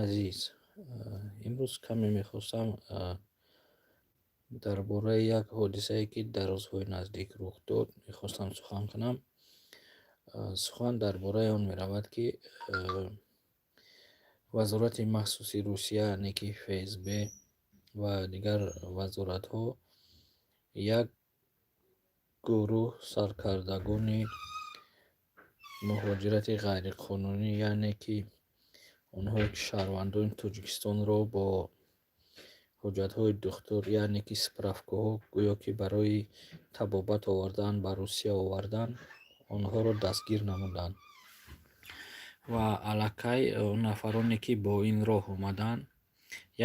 Азиз, имрӯз каме мехостам дар бораи як ҳодисае, ки дар рӯзҳои наздик рух дод, мехостам сухан кунам. Сухан дар бораи он меравад, ки Вазорати махсуси Русия, яъне ки ФСБ ва дигар вазоратҳо, як гурӯҳ саркардагони муҳоҷирати ғайриқонунӣ, яъне ки онҳое, ки шаҳрвандони Тоҷикистонро бо ҳуҷҷатҳои духтур, яъне ки справкаҳо, гӯё ки барои табобат овардан ба Русия овардан, онҳоро дастгир намуданд. Ва аллакай он нафароне, ки бо ин роҳ омаданд,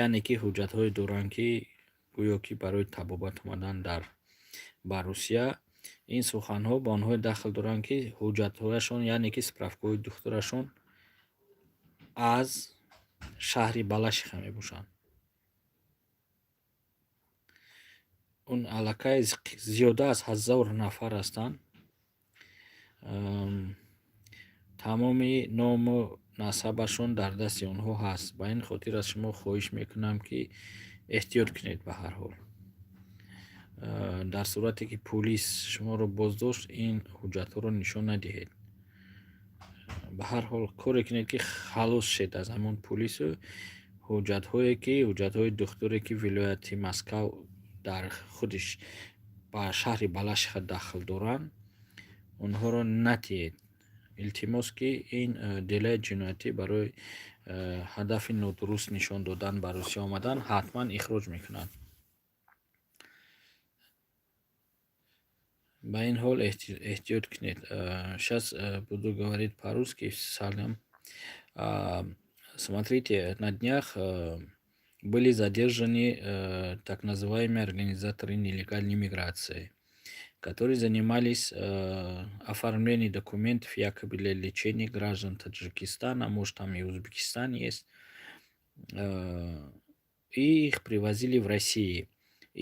яъне ки ҳуҷҷатҳое доранд, ки гӯё ки барои табобат омадан дар ба Русия, ин суханҳо ба онҳое дахл доранд, ки ҳуҷҷатҳояшон, яъне ки справкаҳои духтурашон аз шаҳри Балашиха мебошанд. Он аллакай зиёда аз 1000 нафар ҳастанд. Тамоми ному насабашон дар дасти онҳо ҳаст. Ба ин хотир аз шумо хоҳиш мекунам, ки эҳтиёт кунед. Ба ҳар ҳол, дар сурате ки пулис шуморо боздошт, ин ҳуҷҷатҳоро нишон надиҳед. Ба ҳар ҳол коре кунед, ки халос шед аз ҳамон пулису ҳуҷҷатҳое, ки ҳуҷҷатҳои духтуре, ки вилояти Москав дар худиш ба шаҳри Балашиха дахл доранд, онҳоро натиҳед. Илтимос, ки ин делаи ҷиноятӣ барои ҳадафи нодуруст нишон додан ба Русия омадан ҳатман ихроҷ мекунанд. Ба ин ҳол эҳтиёт кунед. Сейчас буду говорить по-русски. Салям. Смотрите, на днях были задержаны так называемые организаторы нелегальной миграции, которые занимались оформлением документов якобы для лечения граждан Таджикистана, может, там и Узбекистан есть, и их привозили в Россию.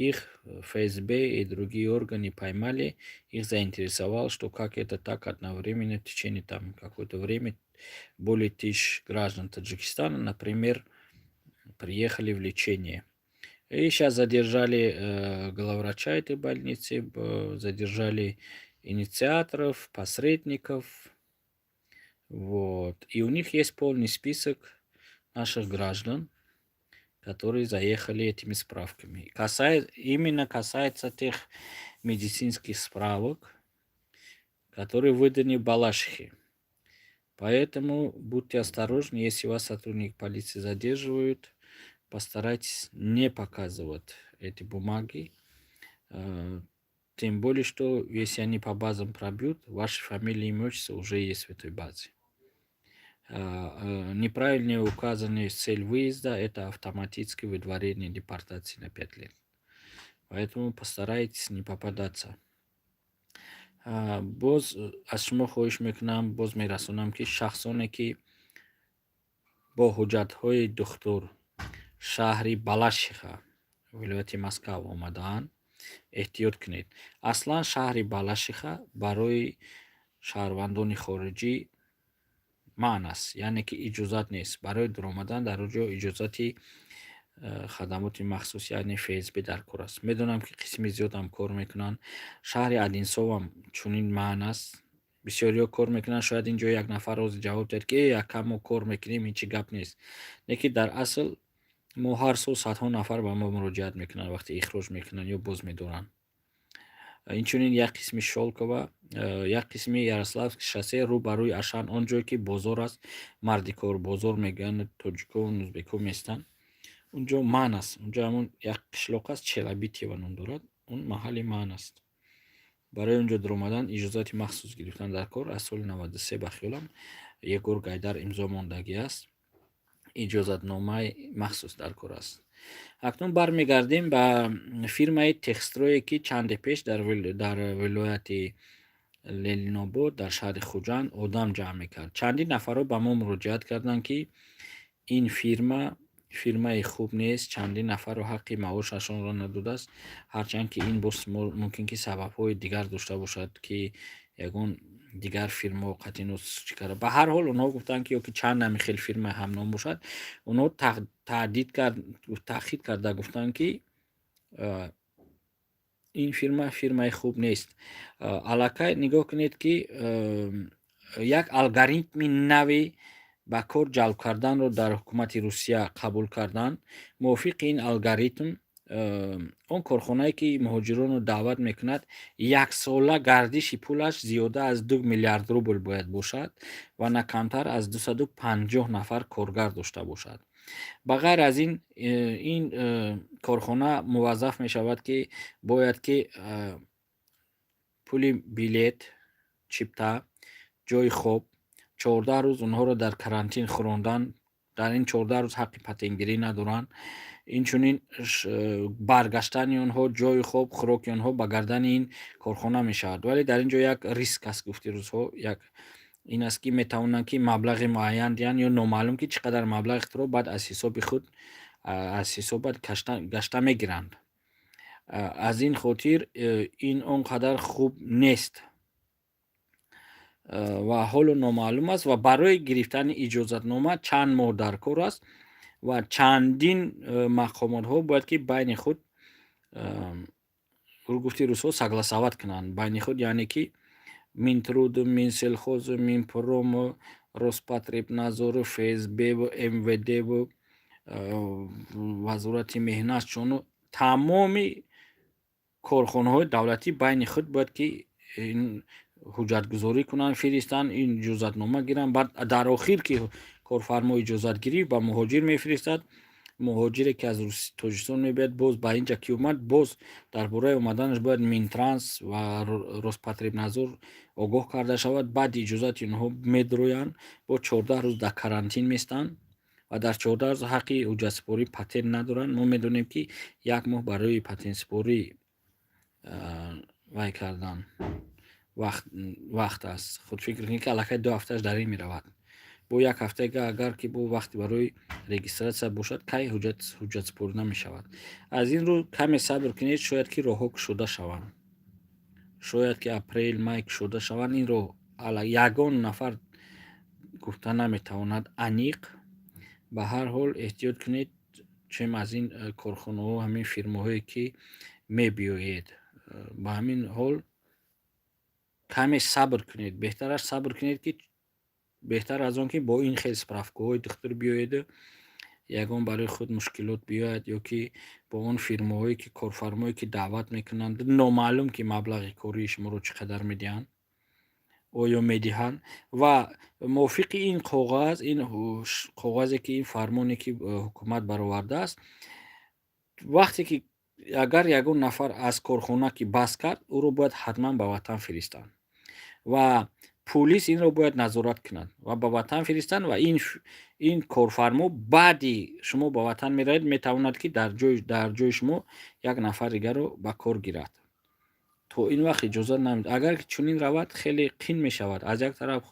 Их ФСБ и другие органы поймали, их заинтересовало, что как это так одновременно в течение там какое-то время более тысяч граждан Таджикистана, например, приехали в лечение. И сейчас задержали главврача этой больницы, задержали инициаторов, посредников. Вот. И у них есть полный список наших граждан, которые заехали этими справками. Именно касается тех медицинских справок, которые выданы в Балашихе. Поэтому будьте осторожны, если вас сотрудник полиции задерживают, постарайтесь не показывать эти бумаги. Тем более, что если они по базам пробьют, ваша фамилия и имя, отчество уже есть в этой базе. Неправильно указанная цель выезда – это автоматическое выдворение, депортации на 5 лет. Поэтому постарайтесь не попадаться. Боз аз шумо хоҳиш мекунам, боз мерасонам, ки шахсоне, ки бо ҳуҷҷатҳои духтур шаҳри Балашиха, вилояти Москав омадаанд, эҳтиёт кунед. Аслан шаҳри Балашиха барои шаҳрвандони хориҷӣ манъ аст, яъне ки иҷозат нест. Барои дуромадан дар он ҷо иҷозати хадамоти махсус, яъне ФСБ дар кор аст. Медонам, ки қисми зиёдам кор мекунанд. Шаҳри Одинсовам чунин манъ аст, бисёриҳо кор мекунанд. Шояд ин ҷо як нафар ҳозир ҷавоб диҳад, ки э, ака, мо кор мекунем, ҳечи гап нест. Лекин дар асл мо ҳар сол садҳо нафар ба мо муроҷиат мекунанд, вақте ихроҷ мекунанд ё боз медоранд. Инчунин як қисми Шолкова, як қисми Ярославский шоссе, рӯ ба рӯи Ашан, он ҷое ки бозор аст, мардикор бозор мегӯянд, тоҷико, узбеко местанд, унҷо манъ аст. Унҷо ҳамон як қишлоқ аст, Челобитьево ном дорад, он маҳалли манъ аст. Барои он ҷо дуромадан иҷозати махсус гирифтан дар кор. Аз соли 93, ба хиёлам, Егор Гайдар имзо мондагӣ аст, иҷозатномаи махсус дар кор аст. Акнун бармегардем ба фирмаи Техстрое, ки чанде пеш дар вилояти Ленинобод, дар шаҳри Хуҷанд одам ҷамъ мекард. Чандин нафарҳо ба мо муроҷиат карданд, ки ин фирма фирмаи хуб нест, чандин нафарро ҳаққи маошашонро надодааст. Ҳарчанд ки ин боз мумкин ки сабабҳои дигар дошта бошад, ки ягон Дигар фирмао қатъино чӣ карда. Ба ҳар ҳол, онҳо гуфтанд, ки ё ки чанд ҳами хел фирмаи ҳамном бошад, онҳо таҳдид кард, таъхид карда гуфтанд, ки ин фирма фирмаи хуб нест. Аллакай нигоҳ кунед, ки як алгоритми нави ба кор ҷалб карданро дар ҳукумати Русия қабул карданд. Мувофиқи ин алгоритм, он корхонае, ки муҳоҷиронро даъват мекунад, яксола гардиши пулаш зиёда аз 2 миллиард рубл бояд бошад ва на камтар аз 250 нафар коргар дошта бошад. Ба ғайр аз ин, ин корхона муваззаф мешавад, ки бояд ки пули билет, чипта, ҷойи хоб, 14 рӯз онҳоро дар карантин хӯрондан, дар ин 14 рӯз ҳаққи патентгирӣ надоранд, инчунин баргаштани онҳо, ҷойи хоб, хӯроки онҳо ба гардани ин корхона мешавад. Вале дар ин ҷо як риск аст, гуфти рӯзҳо, як ин аст, ки метавонанд, ки маблағи муайян диҳанд ё номаълум, ки чӣ қадар маблағи худро баъд аз ҳисоби худ, аз ҳисобат гашта мегиранд. Аз ин хотир ин он қадар хуб нест ва ҳоло номаълум аст, ва барои гирифтани иҷозатнома чанд моҳ дар кор аст ва чандин мақомотҳо бояд ки байни худ, гуфти рӯзҳо, согласовать кунанд байни худ, яъне ки Минтруду, Минсельхозу, Минпрому, Роспотребнадзору, ФСБву, МВДву, Вазорати меҳнат, чуну тамоми корхонаҳои давлатӣ байни худ бояд ки ҳуҷҷатгузорӣ кунанд, фиристанд, ин иҷозатнома гиранд. Баъд дар охир, ки корфармо иҷозатгирӣ ба муҳоҷир мефиристад, муҳоҷире, ки аз Тоҷикистон мебиёяд, боз ба инҷа ки омад, боз дар бораи омаданаш бояд Минтранс ва Роспотребнадзор огоҳ карда шавад. Баъди иҷозати онҳо медроянд, бо 14 рӯз дар карантин местанд ва дар 14 рӯз ҳаққи ҳуҷҷатсупории патент надоранд. Мо медонем, ки як моҳ барои патентсупорӣ вай кардан вақт аст. Худ фикр кунед, ки аллакай 2 ҳафтааш дар ин меравад, бо як ҳафтага агар ки бо вақти барои регистрация бошад, кай ҳуҷҷатсупорӣ намешавад. Аз ин рӯ каме сабр кунед, шояд ки роҳҳо кушода шаванд, шояд ки апрел, май кушода шаванд. Инро ягон нафар гуфта наметавонад аниқ. Ба ҳар ҳол, эҳтиёт кунед, чем аз ин корхонаҳо, ҳамин фирмаҳое, ки мебиёед. Ба ҳамин ҳол каме сабр кунед, беҳтараш сабр кунед, ки беҳтар аз он ки бо ин хел справкаҳои духтур биёеду ягон барои худ мушкилот биёяд, ё ки бо он фирмаҳое, ки корфармое, ки даъват мекунанд, номаълум, ки маблағи кории шуморо чӣ қадар медиҳанд, оё медиҳанд. Ва мувофиқи ин коғаз, ин коғазе, ки ин фармоне, ки ҳукумат баровардааст, вақте ки агар ягон нафар аз корхона ки бас кард, ӯро бояд ҳатман ба ватан фиристанд ва пулис инро бояд назорат кунад ва ба ватан фиристанд. Ва ин корфармо баъди шумо ба ватан меравед, метавонад, ки дар ҷои шумо як нафар дигарро ба кор гирад. То ин вақт иҷозат намед. Агар ки чунин равад, хеле қин мешавад. Аз як тараф,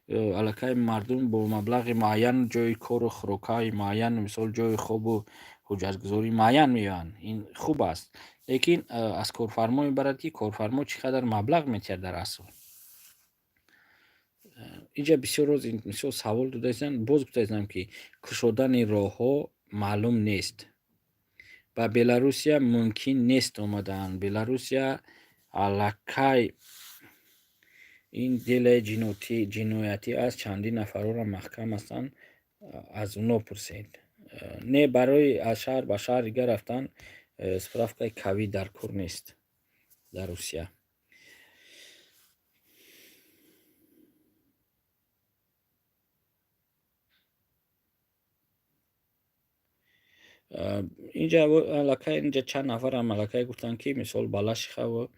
аллакай мардум бо маблағи муайян, ҷои кору хӯрокҳои муайян, мисол, ҷои хобу ҳуҷҷатгузории муайян меоянд, ин хуб аст, лекин аз корфармо мебарад, ки корфармо чӣ қадар маблағ метиҳад. Дар асл инҷа бисёр роз мисол савол додаистанд. Боз гуфтаистам, ки кушодани роҳҳо маълум нест. Ба Беларусия мумкин нест омадан. Беларусия аллакай ин делаи ҷиноятӣ аст, чандин нафарҳоро маҳкам ҳастанд, аз оно пурсед. Не, барои аз шаҳр ба шаҳри дигар рафтан справкаи ковид дар кор нест дар Русия. Инҷа аллакай инҷа чанд нафарам аллакай гуфтанд, ки мисол, Балашихаву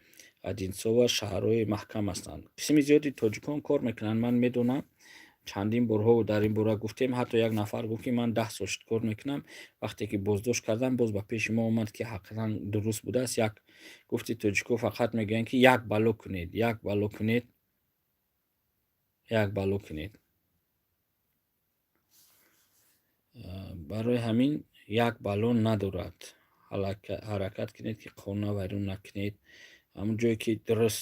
Одинцово шаҳрҳои маҳкам ҳастанд. Қисми зиёди тоҷикон кор мекунанд, ман медонам, чандин борҳо дар ин бора гуфтем. Ҳатто як нафар гуфт, ки ман 10 сол шуд кор мекунам, вақте ки боздошт кардам, боз ба пеши мо омад, ки ҳақиқатан дуруст будааст. Як гуфти тоҷико фақат мегӯянд, ки як бало кунед, як бало кунед, як бало кунед. Барои ҳамин як бало надорад, ҳаракат кунед, ки қонуна вайрон накунед. Ҳамун ҷое ки дуруст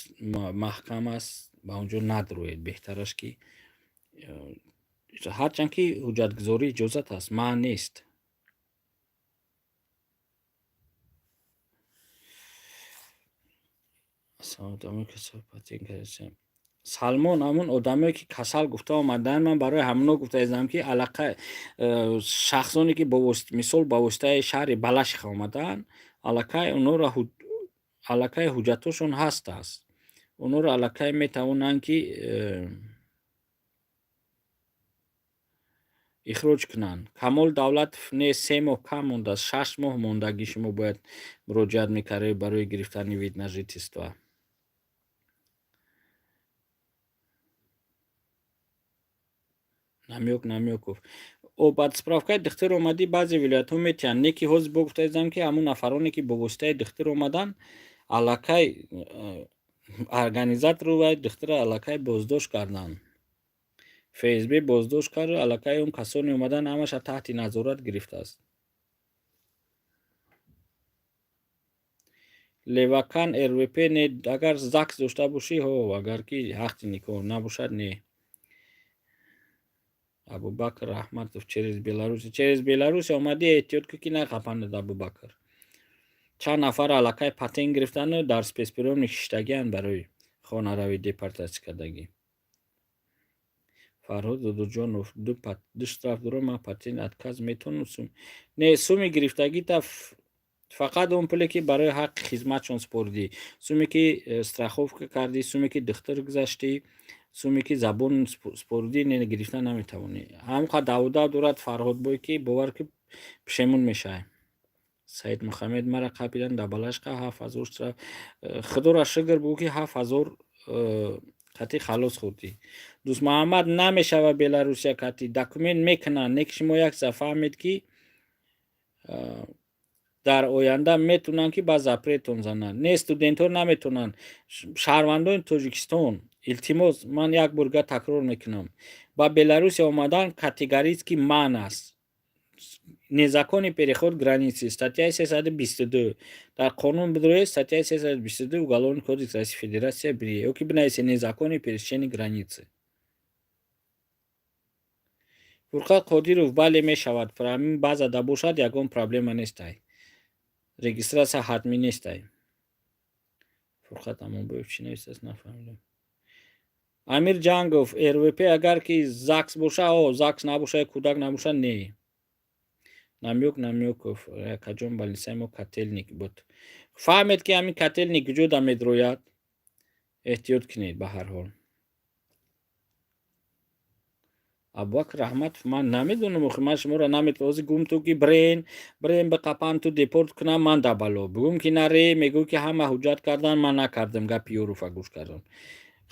маҳкам аст, ба он ҷо надроед. Беҳтараш ки ҳарчанд ки ҳуҷҷатгузорӣ иҷозат аст, манъ нест. Салмон, ҳамун одамое ки касал гуфта омадаанд, ман барои ҳамуно гуфта издам, ки аллакай шахсоне ки мисол ба воситаи шаҳри Балашиха омадаанд, аллакай онҳоро аллакай ҳуҷҷатҳошон ҳаст аст. Онҳоро аллакай метавонанд ки ихроҷ кунанд. Камол Давлатов, не, 3 моҳ кам мондааст, 6 моҳ мондагӣ шумо бояд муроҷиат мекардед барои гирифтани вид на жительство. Намёк Намёков, баъд справкаи духтур омадӣ, баъзе вилоятҳо метиҳанд, не ки ҳозир бо гуфта издам, ки ҳамун нафароне ки бо воситаи духтур омаданд, аллакай организатору вай духтура аллакай боздошт карданд. ФСБ боздошт кард, аллакай он касоне омаданд, ҳамаша таҳти назорат гирифтааст. Левакан, РВП не, агар ЗАГС дошта бошӣ, ҳо, агар ки ҳаққи никоҳ набошад, не. Абубакр Раҳматов, через Беларусь, через Беларусь омадӣ, эҳтиёт кун, ки нақапандад. Абубакр, чанд нафар аллакай патент гирифтану дар спецприёмник шиштагианд барои хонаравӣ депортатсия кардагӣ. Фарҳод Додоҷонов, ду штраф дорам ман, патент отказ метавонам? Сум не, суми гирифтагита фақат он пуле ки барои ҳаққи хизматшон супоридӣ, суме ки страховка кардӣ, суме ки духтур гузаштӣ, суме ки забон супоридӣ, не, гирифта наметавонӣ. Ҳамон қадр давудав дорад, Фарҳодбой, ки бовар ки пушемон мешавӣ. Саид Мухаммед, мара қапидан дар Балашиха, 7000 штраф. Худоро шукр бугӯ, ки 7000 қатъи халос хӯрдӣ. Дӯстмуҳаммад, намешава Беларусия кати документ мекунанд, не ки шумо як чиза фаҳмед, ки дар оянда метавонанд ки ба запретон зананд. Не, студентҳо наметавонанд. Шаҳрвандони Тоҷикистон, илтимос, ман як бор дигар такрор мекунам, ба Беларусия омадан категорически манъ аст. Незаконный переход границы, статьяи 322 дар қонун бидроед, статьяи 322 Уголовный кодекс Российской Федерация бирие ё ки бинависед «незаконный пересечение границы». Фурқат Қодиров, бале, мешавад. Ҳамин базада бошад, ягон проблема нестай, регистрация ҳатмӣ нестай. Фурқат Амонбоев чӣ нависааст, нафаҳмидам. Амир Ҷангов, РВП агар ки ЗАГС боша, о, ЗАГС набоша, кӯдак набоша, не. Намёк Намёков, якаҷон, больницаи мо котельник буд. Фаҳмед, ки ҳамин котельник куҷо да медрояд, эҳтиёт кунед. Ба ҳар ҳол, Абубакр Раҳматов, ман намедонам, охи ман шуморо наметавонам. Ҳозир гум ту ки брен брен биқапан, ту депорт кунам, ман да бало бигӯм, ки наре, мегӯ, ки ҳама ҳуҷҷат кардан, ман накардам, гапи Ёруфа гӯш кардам.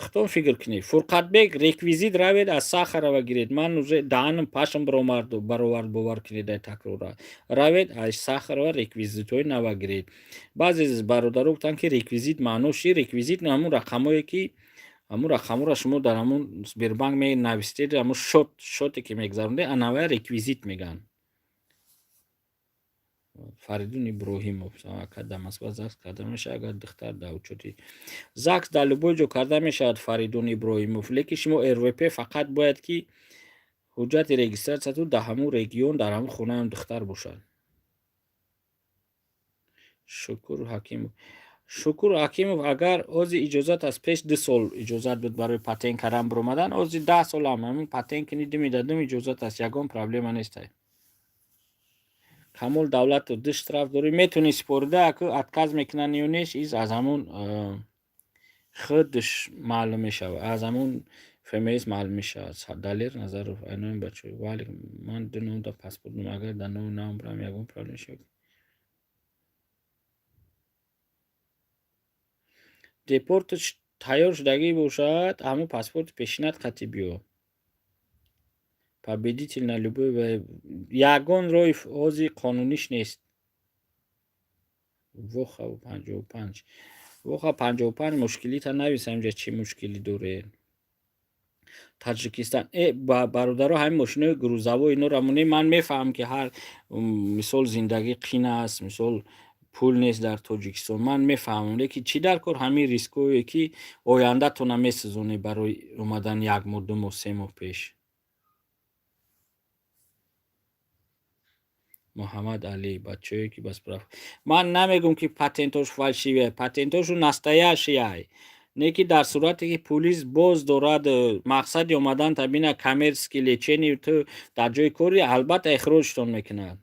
Худтон фикр кунед. Фурқатбек, реквизит равед, аз Сахарова гиред. Ман уже даҳанам пашм баромарду баровард, бовар кунед, ай такрора. Равед, аз Сахарова реквизитҳои нава гиред. Баъзе бародаро гуфтанд, ки реквизит маънош чи? Реквизит ҳамун рақамое, ки ҳамун рақамҳоро шумо дар ҳамун Сбербанк менависед, ҳамун счёте ки мегузаронед, анавая реквизит мегӯянд. Фаридун Иброҳимов, ака, дар Москва ЗАГС карда мешавад, агар духтар дар учёти? ЗАГС дар любой ҷо карда мешавад, Фаридун Иброҳимов, лекин шумо РВП фақат бояд ки ҳуҷҷати регистратсиятон дар ҳамун регион, дар ҳамун хонаам духтар бошад. Шукур Ҳакимов, Шукур Ҳакимов, агар ҳозир иҷозат аст, пеш 2 сол иҷозат буд барои патент кардан биромадан, ҳозир 10 солам ҳамин патент кунӣ, думи да дум иҷозат аст, ягон проблема нестай. Камол Давлатов, ду штраф дорӣ, метавонӣ супорида, аку отказ мекунанд ё неш, из аз ҳамун худш маълум мешавад, аз ҳамун ФМС маълум мешавад. Далер Назаров, айнои бачо, валик, ман ду ном дар паспорт дорам, агар дар номи навам бирам, ягон проблема шавад? Депорташ тайёр шудагӣ бошад, ҳамун паспорти пешинат қатъи биё. Победитель на любой, ягон роҳи ҳозир қонуниш нест. Воха 55, Воха 55, мушкилита навис ҳаминҷа, чӣ мушкилӣ доред. Таҷикистон, э бародаро, ҳамин мошинои грузовой инора монед. Ман мефаҳмам, ки ҳар мисол зиндагӣ қин аст, мисол. Пул нест дар Тоҷикистон, ман мефаҳмам, лекин чӣ дар кор ҳамин риское, ки ояндатона месӯзонӣ барои омадан як моҳ, 2 моҳ, 3 моҳ пеш? Муҳаммад Алӣ, бачаое ки ба справка. Ман намегӯм, ки патентош фальшивый, патентошу настоящий, не ки дар сурате ки пулис боз дорад, мақсади омадан табина коммерческий лечение, ту дар ҷои кори, албатта, ихроҷтон мекунад.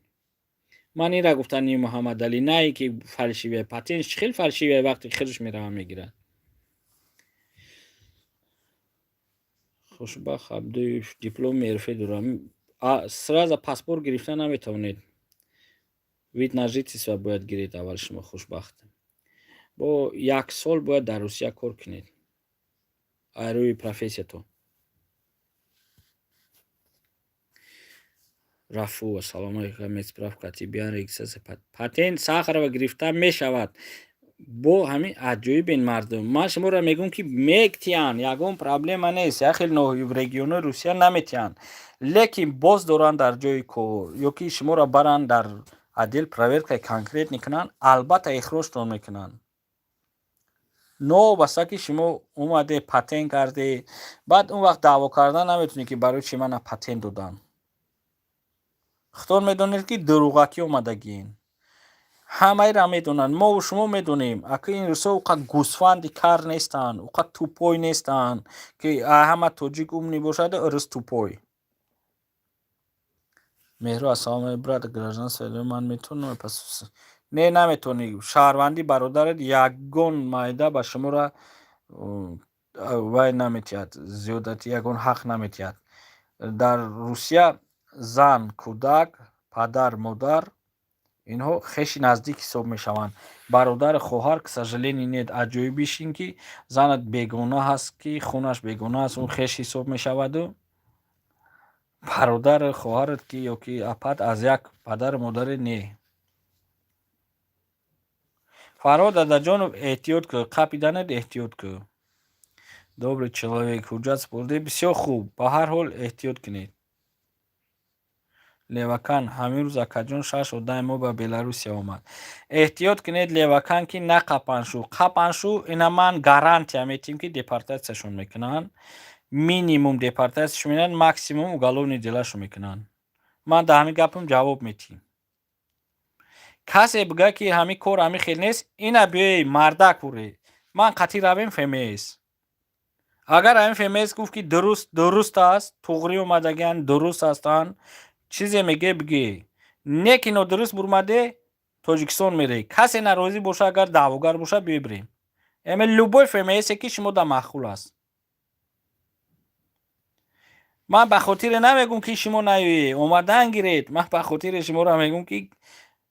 Ман инра гуфтани, Муҳаммадалӣ, на ин ки фальшивый. Патент чӣ хел фальшивый, вақте худаш мерава мегирад? Хушбахт Абдуев, дипломи РФ дорам. Сразу паспорт гирифта наметавонед, вид на жительство бояд гиред аввал. Шумо, Хушбахт, бо як сол бояд дар Русия кор кунед рӯи профессиятон. Рафу, ассалому алайкум. Медсправка тибиян, регистрация, патент Сахарова гирифта мешавад. Бо ҳамин аҷоибен мардум. Ман шуморо мегӯм, ки мектиҳанд, ягон проблема нест. Як хел регионои Русия наметиҳанд, лекин боз доранд дар ҷои кор ё ки шуморо баранд дар отдел, проверкаи конкретный кунанд, албатта, ихроҷтон мекунанд. Новобаста ки шумо омаде, патент карде, баъд он вақт даъво кардан наметавонед, ки барои чӣ мана патент доданд. Худтон медонед, ки дурӯғакӣ омадагиен. Ҳамаира медонанд, мову шумо медонем. Ака, ин русо уқа гӯсфанди кар нестанд, уқа тупой нестанд, ки ҳама тоҷик умный бошаду рус тупой. Меҳру, ассалому алайкум, брат, гражданство ман метавонам? Пас не, наметавонӣ. Шаҳрвандӣ бародарат ягон майда ба шуморо вай наметиҳад, зиёдати ягон ҳақ наметиҳад. Дар Русия зан, кӯдак, падар, модар, инҳо хеши наздик ҳисоб мешаванд. Бародару хоҳар, к сожалению, нет. Аҷоибиш ин ки занат бегона ҳаст, ки хунаш бегона аст, он хеш ҳисоб мешаваду бародару хоҳарат ки ё ки апат аз як падару модаре, не. Фарҳод Дадаҷонов, эҳтиёт кӯ, қапиданат эҳтиёт кӯ. Добрый человек, ҳуҷҷат супурдӣ, бисёр хуб. Ба ҳар ҳол эҳтиёт кунед. Левакан, ҳамин рӯз, акаҷон, шаш одами мо ба Беларусия омад. Эҳтиёт кунед, Левакан, ки нақапаншу. Қапаншу, ина ман гарантия метиҳем, ки депортатсияшон мекунанд. Минимум депортатсияшон мекунанд, максимум уголовный делашон мекунанд. Ман дар ҳамин гапам ҷавоб метиҳем. Касе бигӯяд, ки ҳамин кор ҳамин хел нест, ина биёй, мардак буре, ман қатъӣ равем ФМС. Агар ҳамин ФМС гуфт, ки дуруст, дуруст аст, туғрӣ омадагианд, дуруст ҳастанд, чизе меге, бигӯ. Не ки нодуруст бурмаде, Тоҷикистон мере. Касе норозӣ боша, агар даъвогар боша, биёй бирем. Эме любой ФМСе ки шумо дар маъқул аст. Ман ба хотире намегӯм, ки шумо наёед, омадан гиред. Ман ба хотире шуморо мегӯм, ки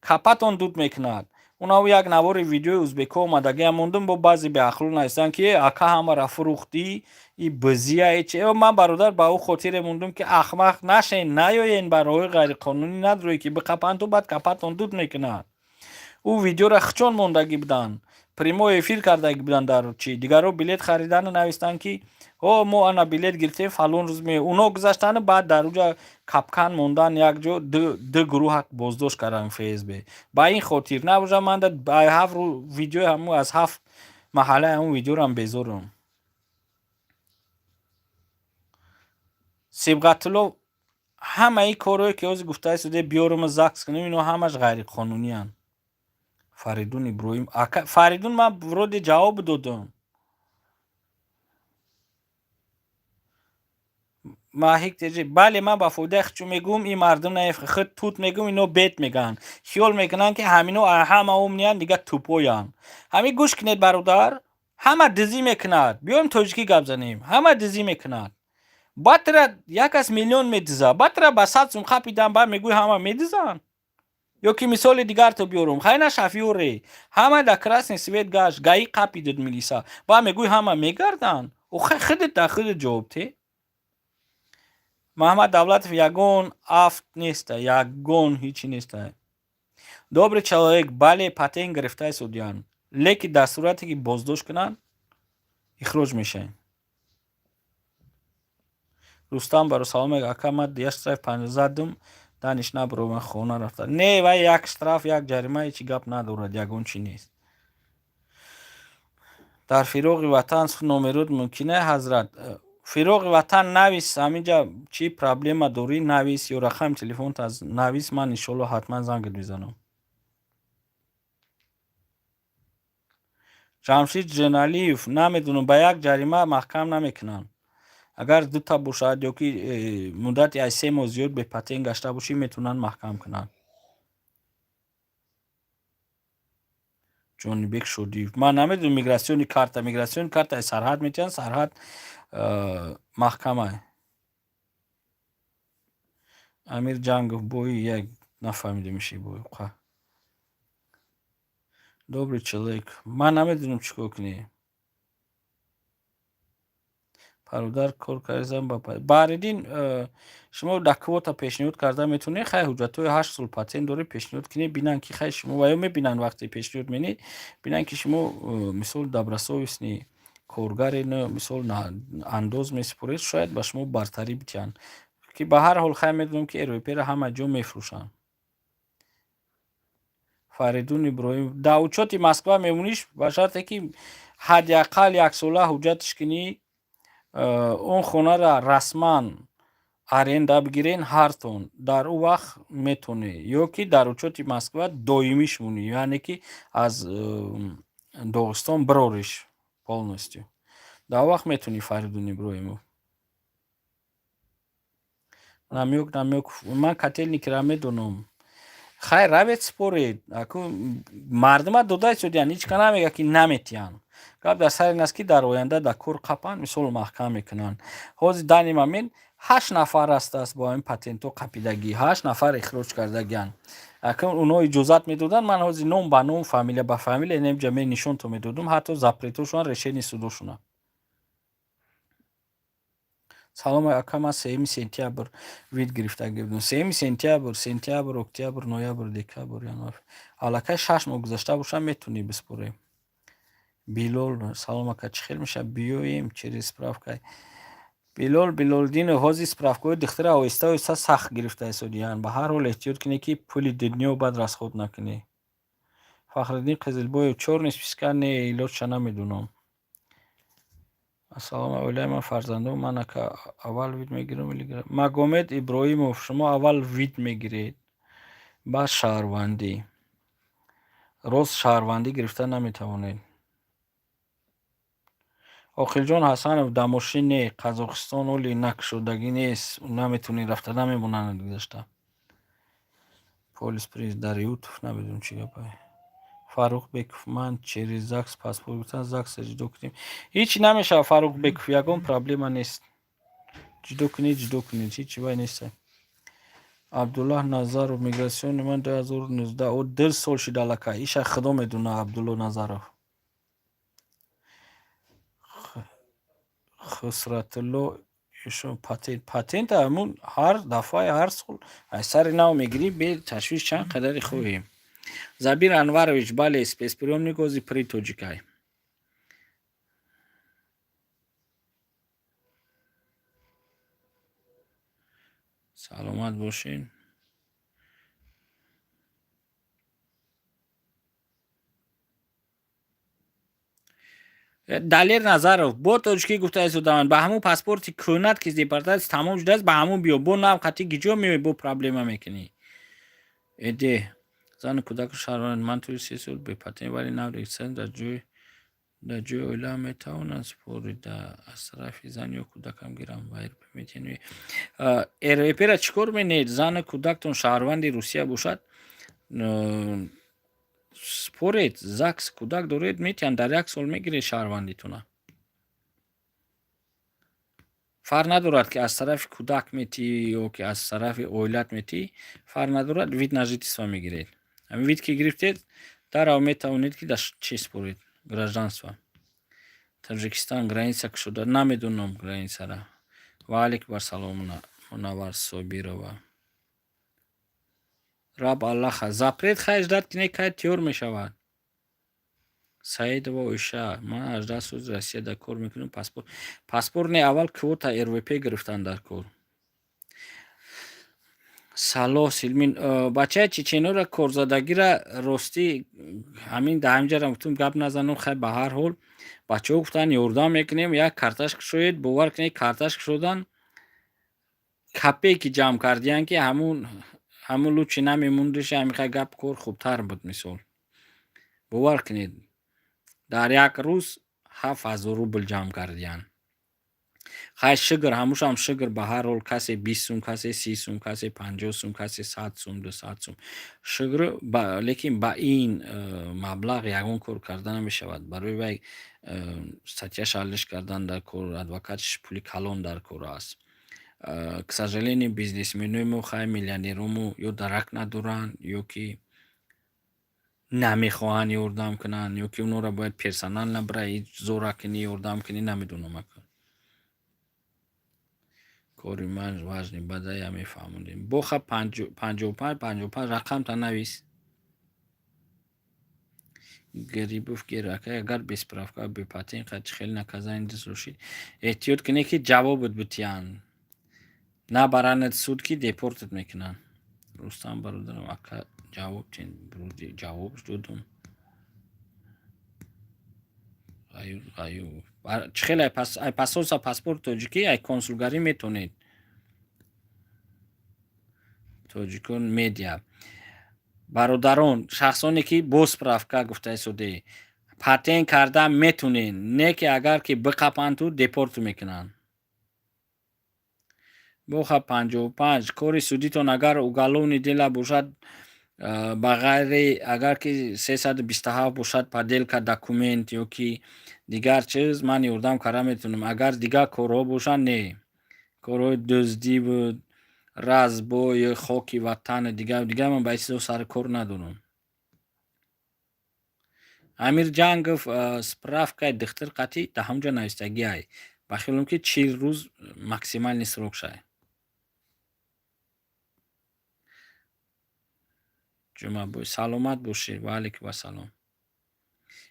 капатон дуд мекунад. Унав як навори видеои узбекҳо омадагиам мондум, бо баъзе беақлу нависанд, ки ака, ҳамаро фурӯхтӣ, и бизия чи. Ман, бародар, ба ӯ хотире мондум, ки ахмақ нашен, наёен, ба роҳи ғайриқонунӣ надроед, ки биқапанту баъд капатон дуд мекунад. Ӯ видеоро хичон мондагӣ буданд, прямой эфир кардагӣ буданд дар чи. Дигарро билет харидану навистанд, ки о, мо ана билет гирифтем, фалон рӯз ме. Уно гузаштану баъд дар уҷа капкан мондан, як ҷо ду гурӯҳ боздошт карданд ФСБ. Ба ин хотир набоша, ман ҳафт видеои ҳамун аз ҳафт маҳаллаи ҳамун видеорам безорам. Сибғатулло, ҳамаи корҳое ки ҳозир гуфтаи суде биёруму ЗАГС кунем, ино ҳамаш ғайриқонуниянд. Фаридун Иброҳим, ака Фаридун, ман вроде ҷавоб додам. Маҳик теҷи, бале, ман ба фоидаи худчун мегӯм, ин мардум на худ тут мегӯм, ино бет мегӯянд. Хиёл мекунанд, ки ҳамино ҳама умниянд, дига тупоянд. Ҳамин гӯш кунед, бародар, ҳама дизӣ мекунад. Биёем тоҷикӣ гап занем. Ҳама дизӣ мекунад. Баъд як кас миллион медиза, баъд ба 100 сум қапидан, баъд мегӯй ҳама медизанд. Ё ки мисоли дигар то биёрум, хайна шофёре ҳама дар красный свет гашт, ГАИ қапидуд, милиса, баъд мегӯй ҳама мегарданд. Охай, худат дар худат ҷавоб те. Маҳмад Давлатов, ягон афт неста, ягон ҳичи неста. Добрый человек, бале, патент гирифтаи судиянд, лекин дар сурате ки боздошт кунанд, ихроҷ мешавем. Рустам, баро салом, ака, ман я штраф 50 задум. Даниш набро, ман хона рафта. Не, вай як штраф, як ҷарима, ҳечи гап надорад, ягон чи нест. Дар фироғи ватан номерот мумкин е, ҳазрат? Фироғи ватан навис, ҳаминҷа чӣ проблема дорӣ, навис ё рақами телефонт аз навис, ман иншоалло ҳатман зангат мезанам. Ҷамшид Ҷеналиев, намедонам, ба як ҷарима маҳкам намекунанд. Агар дута бошад ё ки муддати аз 3 моҳ зиёд бепатент гашта бошӣ, метавонанд маҳкам кунанд. Ҷонибек Шодиев, ман намедонам, миграционный карта, миграционный карта сарҳад метиҳанд, сарҳад маҳкама. Амир Ҷангов, бои як нафаҳмидем иши бой. Добрый человек. Ман намедонам чӣ кор кунӣ. Бародар, кор кардам ба Баҳриддин, шумо дар квота пешниҳод карда метавонед, хай, ҳуҷҷатҳои 8 сол патент доред, пешниҳод кунед, бинанд ки хай шумо ва ё мебинанд, вақте пешниҳод менед, бинанд ки шумо мисол добросовестный коргаре, мисол андоз месупоред, шояд ба шумо бартарӣ бидиҳанд. Ки ба ҳар ҳол хай медонам, ки РВП-ро ҳама ҷо мефурӯшанд. Фаридун Иброҳимов, дар учёти Москва мемониш, ба шарте ки ҳадди ақал яксола ҳуҷҷатш кунӣ, он хонаро расман аренда бигирен ҳартон, дар ӯ вақт метавонӣ, ё ки дар учёти Москва доимиш монӣ, яъне ки аз Доғистон бирориш полностью. Дар вақт метавонӣ, Фаридун Иброҳимов. Намёк, намёк, ман Котельникиро медонам. Хайр, равед, според. Аку мардума дода истодиянд, ҳеҷ ка намегӯяд, ки наметиҳанд. Гап дар сари ин аст, ки дар оянда дар кор қапанд, мисол маҳкам мекунанд. Ҳозир данный момент ҳашт нафар ҳастааст бо ҳамин патентҳо қапидагӣ, ҳашт нафар ихроҷ кардагианд. Акун онҳо иҷозат медоданд, ман ҳозир ном ба ном, фамилия ба фамилия инҷа нишонто медодум, ҳатто запретошон, решение судошона. Салом, ака, ман 3 сентябр вид гирифта будам. 3 сентябр, сентябр, октябр, ноябр, декабр, январ. Аллакай 6 моҳ гузашта бошад, метавонӣ биспорӣ. Билол, салом, ака, чӣ хел мешавад биёем через справка? Билол Билолдинов, ҳозир справкаҳои духтара оҳиста оҳиста сахт гирифта истодиянд. Ба ҳар ҳол эҳтиёт кунед, ки пули дунё баъд расход накунӣ. Фахриддин Қизилбоев, чёрный списка не, илоҷша намедонам. Ассалому, оилаи ман, фарзандон, ман, ака, аввал вид мегирам или Магомед Иброҳимов, шумо аввал вид мегиред, баъд шаҳрвандӣ. Рост шаҳрвандӣ гирифта наметавонед. Оқилҷон Ҳасанов, дамошин не, Қазоқистон оли накушодагӣ нест, наметавонӣ рафта, намемонанд гузашта. Полис приз Дариутов, намедонам чӣ гапае. Фаррухбеков, ман через ЗАГС паспорт гирифтам, ЗАГСа ҷудо кунем. Ҳичи намешавад, Фаррухбеков, ягон проблема нест. Ҷудо кунед, ҷудо кунед, ҳичи вай нест. Абдуллоҳ Назаров, миграционный ман 2019, о 2 сол шуд аллакай, иша худо медонад, Абдуллоҳ Назаров. Хусратулло ишон, патент, патент ҳамун ҳар дафъаи ҳар сол аз сари нав мегирӣ, бе ташвиш чанд қадари хоҳем. Забир Анварович, бале, спецприёмник ози при тоҷикай. Саломат бошед. Далер Назаров, бо тоҷикӣ гуфта истодаманд, ба ҳамун паспорти кӯҳнат, ки депортатсия тамом шудааст, ба ҳамун биё, бо нав қатъи гиҷо меоӣ, бо проблема мекунӣ. Эде зану кӯдаку шаҳрванд, ман тӯли 3 сол бепатент, вале нав регистрация дар ҷои оилаам метавонам супорида аз тарафи зан ё кӯдакам гирам ва РВП метиҳанд? РВП-ра чӣ кор менед? Зану кӯдактон шаҳрванди Русия бошад, според, ЗАГС кӯдак доред, метиҳанд, дар як сол мегиред шаҳрвандитона. Фарқ надорад, ки аз тарафи кӯдак метиҳӣ ё ки аз тарафи оилат метиҳӣ, фарқ надорад, вид на жительство мегиред. Ҳамин вид ки гирифтед, дарав метавонед, ки дар чӣ според, гражданство. Тоҷикистон граница кушода, намедонам границара. Ва алейкум ассалом, Мунаввар Собирова. Раб Аллаха, запрет хай ждать кине, кай тиёр мешавад. Саидова Оиша, ман 18 сол Россияда кор мекунам, паспорт, паспорт не, аввал квота РВП гирифтан дар кор. Салоҳ Силмин, бачаи чеченора корзадагира, ростӣ, ҳамин дар ҳаминҷара гуфтум, гап назанум. Хай, ба ҳар ҳол, бачаҳо гуфтанд, ёрдам мекунем, як карташ кушоед. Бовар кунед, карташ кушодан, копейки ҷамъ кардиянд, ки ҳамун лучше намемондиша. Ҳамин гап кор хубтар буд. Мисол, бовар кунед, дар як рӯз 7000 рубл ҷамъ кардиянд. Хай, шукр, ҳамушам шукр. Ба ҳар ҳол, касе 20 сум, касе 30 сум, касе 50 сум, касе 100 сум, 200 сум. Шукр, лекин ба ин маблағ ягон кор карда намешавад. Барои вай статьяш ҳаллиш кардан дар кор, адвокатш пули калон дар кор аст. К сожалению, бизнесменои мо, хай, миллионеромо ё дарак надоранд, ё ки намехоҳанд ёрдам кунанд, ё ки онҳоро бояд персонально бираи зора кунӣ, ёрдам кунӣ, намедонам. Ака, кори ман важный бадая мефаҳмондем. Боха 55 55 рақамта навис. Грибов гер, ака, агар без справка, бе патент чӣ хеле наказание дошид? Эҳтиёт кунед, ки ҷавобат битиҳанд, набаранад суд, ки депортат мекунанд. Рустам, бародарам, ака, ҷавоб ҷавоб додум. Ғаюр, чӣ хеле ай посольство паспорти тоҷикӣ, ай консулгарӣ метонед. Тоҷикон медиа, бародарон, шахсоне ки бо справка гуфтаисоде, патент карда метунед, не ки агар ки биқапанд, ту депорт мекунанд. Боха 55, кори судитон агар уголовный дела бошад, ба ғайри агар ки 327 бошад, подделка документ ё ки дигар чиз, ман ёрдам карда метавонам. Агар дигар корҳо бошанд, не, корҳои дуздӣ буд, разбой, хоки ватан, дигар дигар, ман ба ин чизо сари кор надорам. Амир Ҷангов, справкаи духтур қатъӣ дар ҳамонҷо навистагиай. Ба хиёлам, ки 40 рӯз максимальный срок шай. Ҷумъабой, саломат бошед. Ва алайкум ассалом.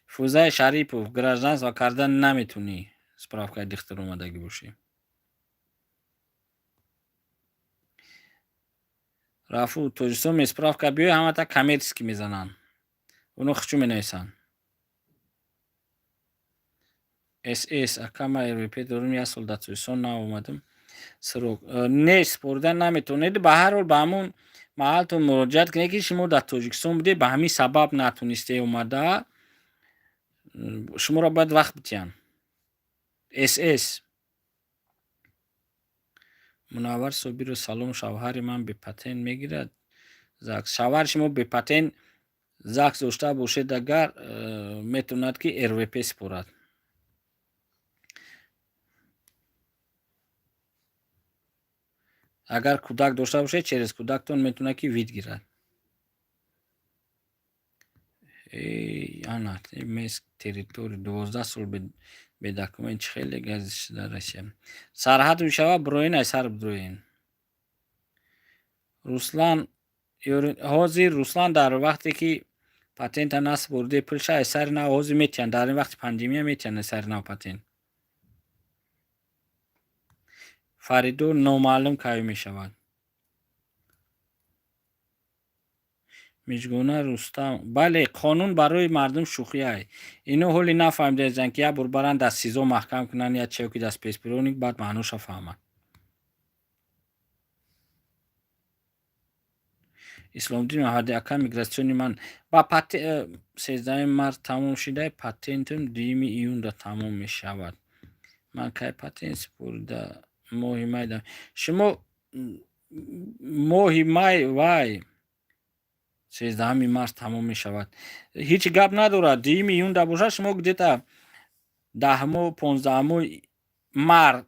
Фузай Шарипов, гражданство карда наметунӣ, справкаи духтур омадагӣ бошӣ. Рафу, Тоҷикистон ме справка биёй, ҳамата коммерческий мезананд. Оно хучу менависанд. СС, ака, ман РВП дорум, як сол дар Тоҷикистон наомадам. Срок не, супорида наметавонед. Ба ҳар ҳол, ба ҳамун маҳалтон муроҷиат кунед, ки шумо дар Тоҷикистон будед, ба ҳамин сабаб натонистед омада, шуморо бояд вақт битиҳанд. СС. Мунаввар Собиров, салом, шавҳари ман бепатент мегирад ЗАГС? Шавҳари шумо бепатент ЗАГС дошта бошед агар, метавонад, ки РВП супорад. Агар кӯдак дошта бошед, через кӯдактон метавонад, ки вид гирад. Ана меск территория, 12 сол бе документ чӣ хеле дар Россия сарҳад мешавад, бироен, ай сар бидроен. Руслан, ҳозир Руслан, дар вақте ки патента насупориде, пулша ай сари нав ҳозир метиҳанд. Дар ин вақти пандемия метиҳанд ай сари нав патент. Фаридун, номаълум кай мешавад. Мижгона Рустам, бале, қонун барои мардум шӯхиай. Ино ҳоле нафаҳмидаистанд, ки як бор баранд, дар СИЗО маҳкам кунанд, я чеё ки дар спецприёмник, баъд маъноша фаҳманд. Исломиддин Маҳмади, ака, мигратсиони ман ба 13-уми март тамом шидай, патентам 2-юми июнда тамом мешавад. Ман кай патент супорида? Моҳи май. Шумо моҳи май, вай, 13-уми март тамом мешавад. Ҳеҷ гап надорад, 2-юми июнда бошад, шумо где-то 10-мо, 15-мо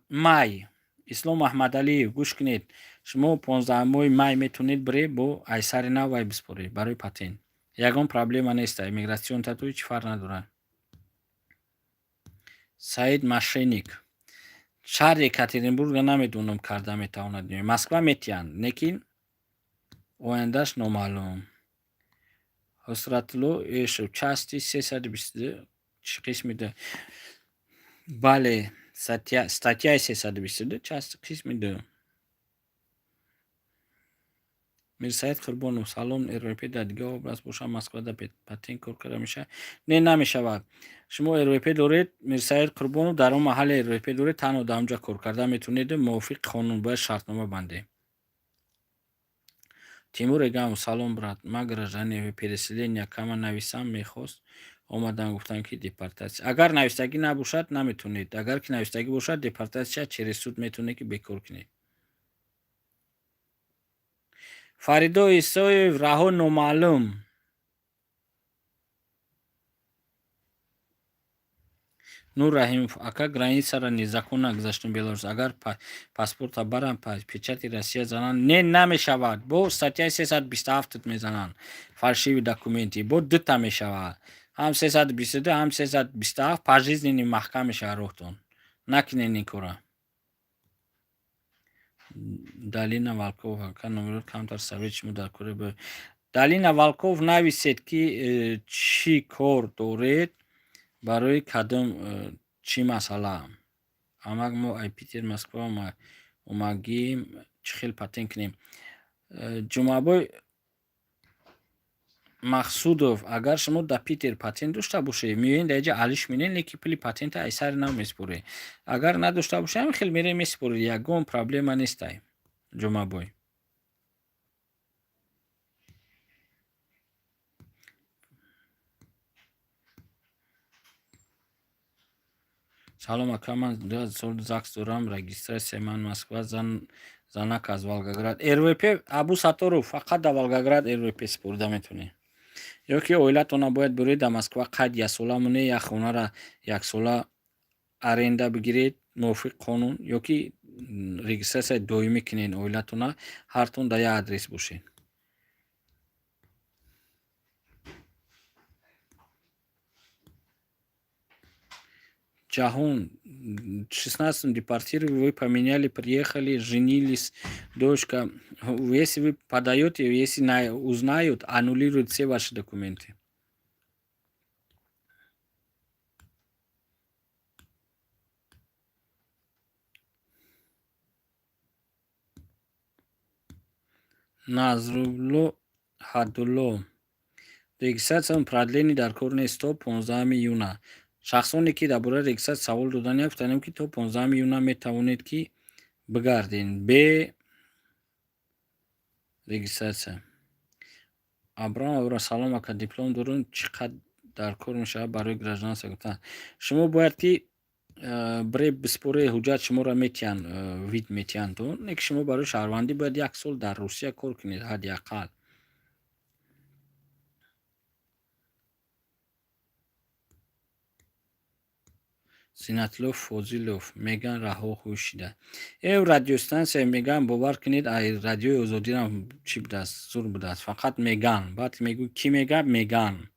май. Ислом Аҳмадалиев, гӯш кунед, шумо 15-мои май метавонед биред, бо айсари нав вай биспоред барои патент. Ягон проблема неста, иммигратсион тату ҳеҷ фарқ надорад. Саид Мошенник, шаҳри Екатеринбурга намедонам, карда метавонад. Москва метиҳанд, лекин ояндаш номаълум. Ҳусратулло Эшов, части 322, қисми ду. Бале, статьяи 322, части, қисми ду. Мирсаид Қурбонов: салом, РВП дар дигар область бошад, Москвада патент кор карда мешавад? Не, намешавад. Шумо РВП доред, Мирсаид Қурбонов, дар он маҳалле РВП доред, танҳо дар онҷа кор карда метавонеду мувофиқи қонун бояд шартнома бандем. Тимур Эгамов: салом, брат, ман гражданин переселение кама нависам мехост, омаданд, гуфтанд, ки депортатсия. Агар навистагӣ набошад, наметавонед. Агар ки навистагӣ бошад, депортатсия через суд метавонед, ки бекор кунед. Фаридо Исоев: раҳо номаълум. Нур Раҳимов: ака, границаро незаконно гузаштум Беларус, агар паспорта барам, печати Россия зананд? Не, намешавад. Бо статьяи 327 мезананд, фальшивый документы. Бо дута мешавад, ҳам 322, ҳам 327, пожизненный маҳкам мешавад роҳтон. Накунед ин кора. Далина Валков: ака, номерот камтар совет шумо дар кори. Далина Валков, нависед, ки чӣ кор доред, барои кадом чӣ масъала. Амак, мо ай Питер Москва омагием, чӣ хел патент кунем? Ҷумъабой Мақсудов, агар шумо дар Питер патент дошта бошед, меоед дар инҷа алиш менед, лекин пули патента ай сари нав месупоред. Агар надошта бошед, ҳамин хел меред, месупоред, ягон проблема нестай, Ҷумъабой. Салом, ака, ман 2 сол ЗАГС дорам, регистрацияи ман Москва, занак аз Волгоград. РВП, Абу Сатторов, фақат дар Волгоград РВП супорида метавонед. Ё ки оилатона бояд буред дар Москва, қайд яксола монед, як хонаро яксола аренда бигиред мувофиқи қонун, ё ки регистрацияи доимӣ кунед оилатона, ҳартон дар як адрес бошед. Ҷаҳон: 16 депортировали, вы поменяли, приехали, женились, дочка. Если вы подаете, если узнают, аннулируют все ваши документы. Назрулло Ҳаддулло: регистрация продление дар кор нест то 15 июна. Шахсоне, ки дар бораи регистрация савол додани, гуфтанем, ки то 15 июна метавонед, ки бигардед бе регистрация. Абрам Абра: салом, ака, диплом дорум, чӣ қадр дар кор мешавад барои гражданство? Гуфтанд, шумо бояд ки бре биспораи ҳуҷҷат, шуморо метиҳанд, вид метиҳанд, то не ки шумо барои шаҳрвандӣ бояд як сол дар Русия кор кунед ҳадди ақал. Зинатулло Фозилов: меган, раҳо хӯй шида. Э, радиостанция меган, бовар кунед, ай Радиои Озодирам чӣ будааст, зур будааст. Фақат меган, баъд мегӯ, кӣ мега, меган.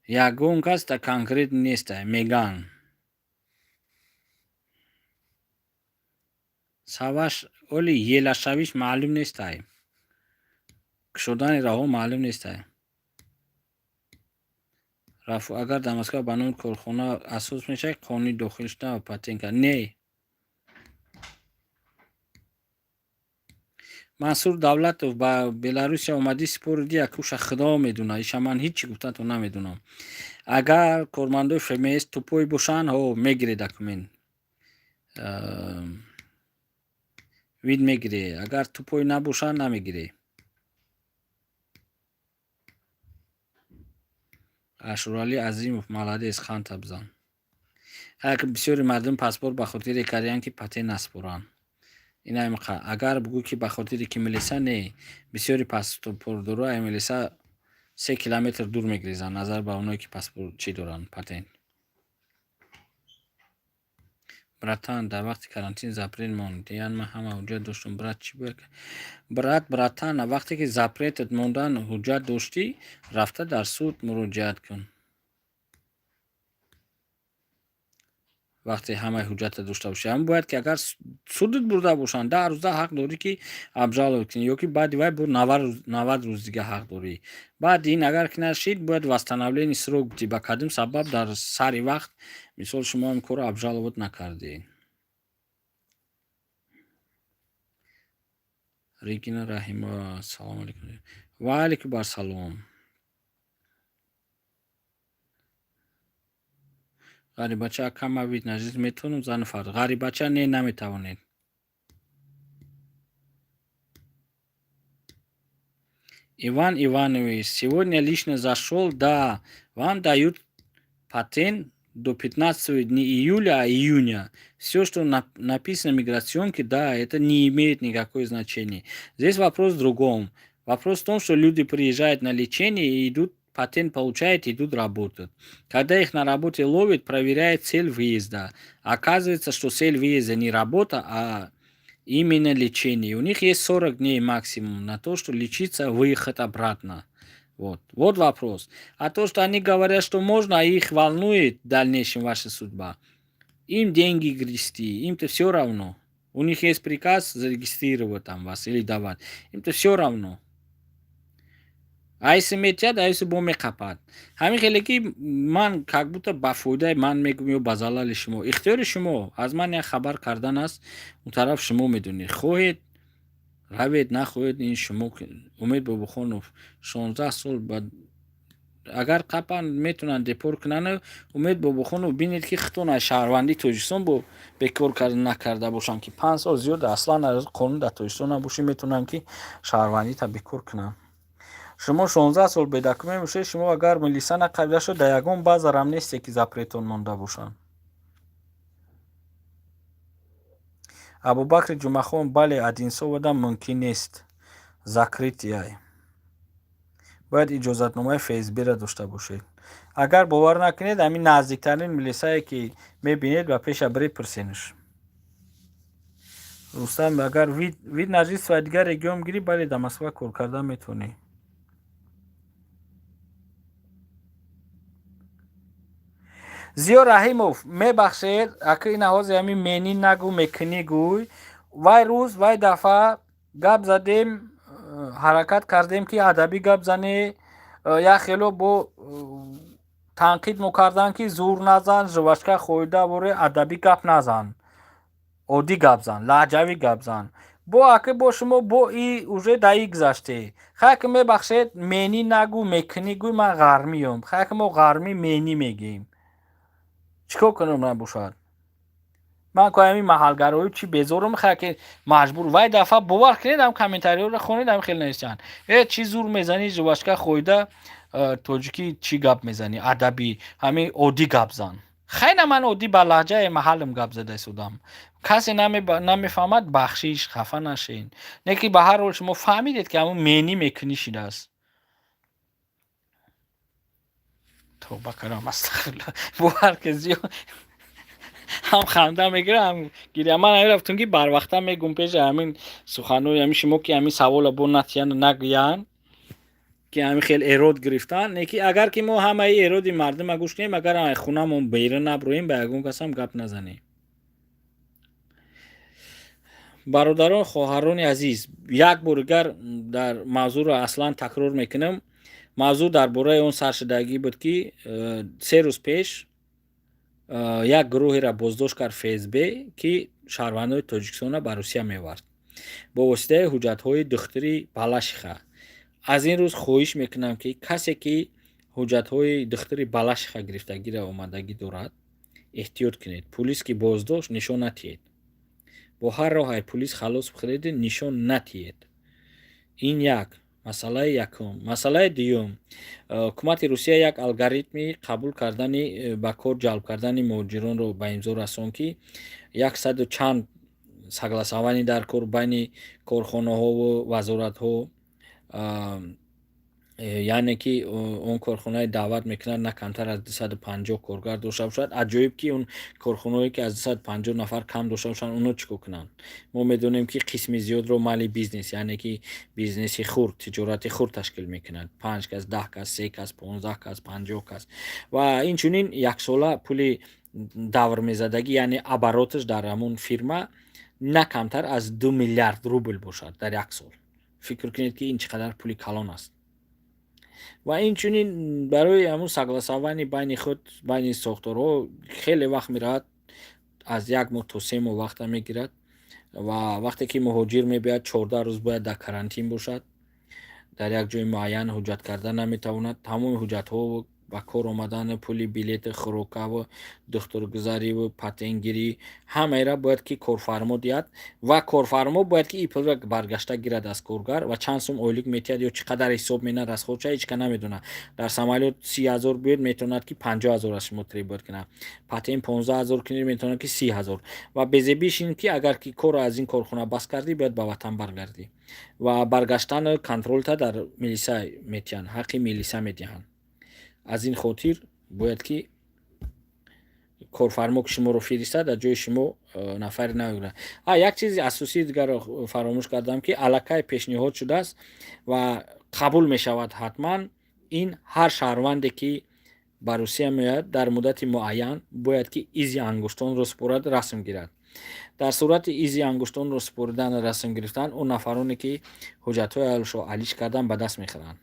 Ягон кас та конкрет неста, меган. Саваш оли елашавиш маълум нестай, кушодани раҳо маълум нестай. Рафу, агар дар Москва ба номи корхона асос мешавад, қонунӣ дохил шудан ва патент кард? Не. Мансур Давлатов: ба Беларусия омадӣ, супориди, якуша худо медонад, иша ман ҳичи гуфтанто намедонам. Агар кормандои ФМС тупой бошанд, ҳо, мегиред документ, вид мегирӣ. Агар тупой набошанд, намегирӣ. Ашуралӣ Азимов: молодец, ханта бизан. Як бисёри мардум паспорт ба хотире кардиянд, ки патент насупоранд. Инамиқа агар бугӯ, ки ба хотире ки милиса, не, бисёри паспортдоро ай милиса 3 километр дур мегирезанд, назар ба оное, ки паспорт чӣ доранд, патент. Братан, дар вақти карантин запрет монд, ман ҳама ҳуҷҷат доштум, брат, чӣ бояд? Брат, братан, вақте ки запретат мондан, ҳуҷҷат доштӣ, рафта дар суд муроҷиат кун. Вақте ҳамаи ҳуҷҷатро дошта бошӣ, ҳам бояд, ки агар судат бурда бошанд, 10 рӯза ҳақ дорӣ, ки обжаловать кунӣ, ё ки баъди вай бо 90 рӯз дига ҳақ дорӣ. Баъди ин агар ки нашид, бояд восстановление срок бидӣ, ба кадом сабаб дар сари вақт, мисол, шумо ин корро обжаловать накардед. Регина Раҳимова, салому алейкум. Ва алейкум ассалом. Ғарибача, ака, ман вид на жительство метавонам, зану фарзанд? Ғарибача, не, наметавонед. Иван Иванович, сегодня лично зашел, да, вам дают патент до 15 не июля, а июня. Все, что написано в миграционке, да, это не имеет никакого значения. Здесь вопрос в другом. Вопрос в том, что люди приезжают на лечение и идут, патент получают, идут работать. Когда их на работе ловят, проверяют цель выезда. Оказывается, что цель выезда не работа, а именно лечение. У них есть 40 дней максимум на то, что лечиться, выехать обратно. Вот. Вот вопрос. А то, что они говорят, что можно, а их волнует в дальнейшем ваша судьба. Им деньги грести, им-то все равно. У них есть приказ зарегистрировать там вас или давать. Им-то все равно. Айси метиҳад, айси бо меқапад. Ҳамин хеле ки ман как будто ба фоидаи ман мегӯм ё ба залали шумо. Ихтиёри шумо. Аз ман як хабар кардан аст, он тараф шумо медонед. Хоҳед равед, нахоҳед, ин шумо. Умед Бобохонов, 16 сол ба агар қапан, метавонанд депорт кунанд. Умед Бобохонов, бинед, ки худтон аз шаҳрвандии Тоҷикистон бо бекор накарда бошанд, ки 5 сол зиёд аслан аз қонун дар Тоҷикистон набошӣ, метавонанд ки шаҳрвандита бекор кунанд. Шумо 16 сол бедокумент бошед, шумо агар милиса нақабида шуд, дар ягон базарам несте, ки запретон монда бошанд. Абубакри Ҷумъахон, бале, Одинцовода мумкин нест, закрытый. Бояд иҷозатномаи ФСБ-ро дошта бошед. Агар бовар накунед, ҳамин наздиктарин милисае, ки мебинед, ба пеша биред, пурсенаш. Рустам, агар вид на жительство дигар регион гирӣ, бале, дар Москва кор кардан метавонӣ. Зиё Раҳимов, мебахшед, ака, ина ҳозир ҳамин менӣ нагӯ, мекунӣ гӯй. Вай рӯз, вай дафъа гап задем, ҳаракат кардем, ки адабӣ гап занӣ, як хело бо танқид мекарданд, ки зур назан, жвачка хӯрда боре, адабӣ гап назан, оддӣ гап зан, лаҳҷавӣ гап зан. Бо ака, бо шумо бо и уже да и гузаште. Хай ки, мебахшед, менӣ нагӯ, мекунӣ гӯй, ман ғармиём. Хай ки, мо ғармӣ менӣ мегӯем. Чӣ кор кунам набошад? Ман ко ҳамин маҳалгароӣ чӣ безорум, хай ки маҷбур. Вай дафъа бовар кунед, ҳам комментариёро хонед, ҳам хеле нависанд: «Э, чӣ зур мезанӣ, жвачка хӯрда, тоҷикӣ чӣ гап мезанӣ, адабӣ, ҳамин оддӣ гап зан». Хайна, ман оддӣ ба лаҳҷаи маҳаллам гап зада истодам. Касе намефаҳмад, бахшиш, хафа нашед. Не ки ба ҳар ҳол шумо фаҳмидед, ки ҳамун менӣ мекунӣ шидааст. Тавба кардам, астағфирулло. Бовар ки зиёд ҳам ханда мегирам, ҳам гиря. Ман ҳамин рафтум, ки барвақта мегум, пеши ҳамин суханои ҳамин шумо, ки ҳамин савола бо натияну нагӯянд, ки ҳамин хел эрод гирифтан. Не ки агар ки мо ҳамаи эроди мардума гӯш кунем, агар хунамон берун наброем, ба ягон касам гап назанем. Бародарон, хоҳарони азиз, як бор дигар дар мавзӯъро аслан такрор мекунам. Мавзӯъ дар бораи он саршудагӣ буд, ки 3 рӯз пеш як гурӯҳеро боздошт кард ФСБ, ки шаҳрвандони Тоҷикистонро ба Русия меовард бо воситаи ҳуҷҷатҳои духтури Балашиха. Аз ин рӯз хоҳиш мекунам, ки касе ки ҳуҷҷатҳои духтури Балашиха гирифтагиро омадагӣ дорад, эҳтиёт кунед. Пулис ки боздошт, нишон натиҳед. Бо ҳар роҳай пулис халос бихӯреду нишон натиҳед. Ин як масъалаи якум. Масъалаи дуюм, ҳукумати Русия як алгоритми қабул кардани, ба кор ҷалб кардани муҳоҷиронро ба имзо расон, ки яксаду чанд согласование дар кор байни корхонаҳову вазоратҳо, яъне ки он корхонаи даъват мекунад на камтар аз 250 коргар дошта бошад. Аҷоиб, ки он корхонаое ки аз 250 нафар кам дошта бошанд, оно чӣ кор кунанд? Мо медонем, ки қисми зиёдро малый бизнес, яъне ки бизнеси хурд, тиҷорати хурд ташкил мекунад: панҷ кас, 10 кас, се кас, 15 кас, 50 кас. Ва инчунин яксола пули даврмезадагӣ, яъне обороташ дар ҳамон фирма на камтар аз 2 миллиард рубл бошад дар як сол. Фикр кунед, ки ин чӣ қадар пули калон аст. Ва инчунин барои ҳамун согласование байни худ, байни сохторҳо хеле вақт меравад, аз як моҳ то 3 моҳ вақта мегирад. Ва вақте ки муҳоҷир мебиёяд, 14 рӯз бояд дар карантин бошад, дар як ҷои муайян ҳуҷҷат карда наметавонад. Тамоми ҳуҷҷатҳо, ба кор омадан, пули билети, хӯрокаву духтургузариву патентгирӣ, ҳамаеро бояд ки корфармо диҳад. Ва корфармо бояд ки ин пулро баргашта гирад аз коргар. Ва чанд сум ойлик метиҳад ё чӣ қадар ҳисоб менад расходша, ҳеҷ ка намедонад. Дар самолёт 30 000 биёд, метавонад ки 50 000 аз шумо требовать кунад. Патент 15 000 кунед, метавонад ки 30 000. Ва безебиш ин ки агар ки корро аз ин корхона бас кардӣ, бояд ба ватан баргардӣ. Ва баргаштан контролта дар милиса метиҳанд, ҳаққи милиса медиҳанд. Аз ин хотир бояд ки корфармо, ки шуморо фиристад, дар ҷои шумо нафаре нагирад. А як чизи асосии дигарро фаромӯш кардам, ки аллакай пешниҳод шудааст ва қабул мешавад ҳатман. Ин ҳар шаҳрванде, ки ба Русия меояд, дар муддати муайян бояд ки изи ангуштонро супорад, расм гирад. Дар сурати изи ангуштонро супоридан, расм гирифтан, он нафароне, ки ҳуҷҷатҳояшро алиш кардан, ба даст мехӯранд